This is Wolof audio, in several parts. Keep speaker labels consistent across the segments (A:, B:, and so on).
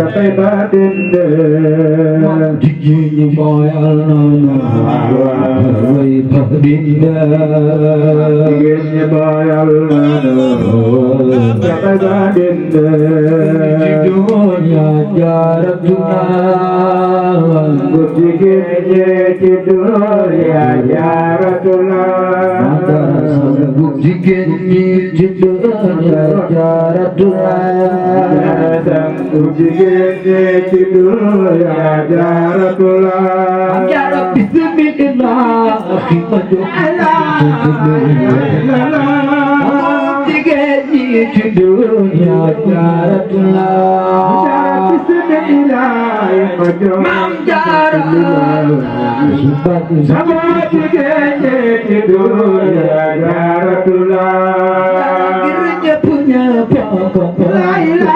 A: sampai batin
B: jigini bayalna way badinda
A: jigini bayalna sampai batin
B: jidunya jaratuna
A: jigini jidunya jaratuna
B: jigini jidunya jaratuna
A: jigini jidunya jaratuna
B: ya bismillah khimatu jigini jidunya jaratuna Mam
A: sama jigini jidunya jaratuna
B: akhirnya punya pokok boleh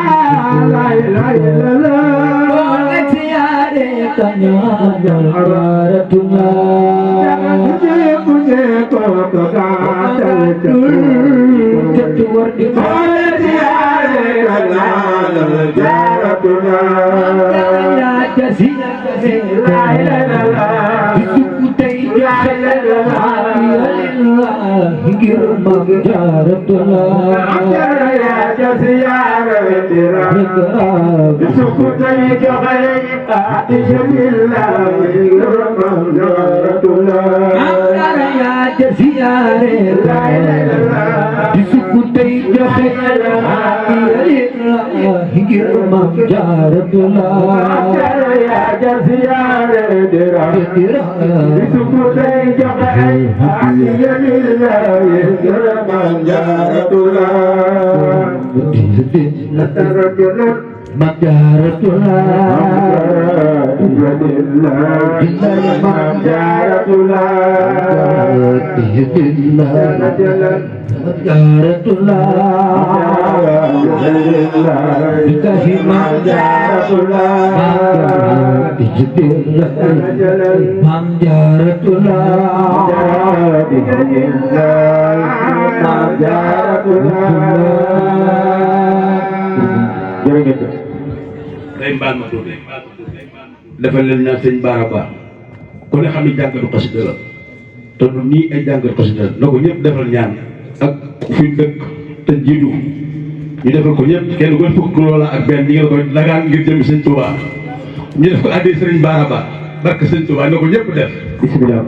B: tiada tanya jaratuna
A: punya pokok
B: ketuar di
A: boleh tiada tanya jaratuna
C: Remban ma doon defal leen ñaan sëñ Bara Ba ku ne xam ni jàngatu xasida la te du nii ay jàngatu xasida la na ko ñëpp defal ñaan ak fuy dëkk te jiitu ñu defal ko ñëpp kenn ku ne fukk loola ak benn ñi ngeen ko dagaan ngir jëm sëñ Touba ñu def ko addi sëriñ Bara Ba barke sëñ Touba na ko ñëpp def
A: bismillah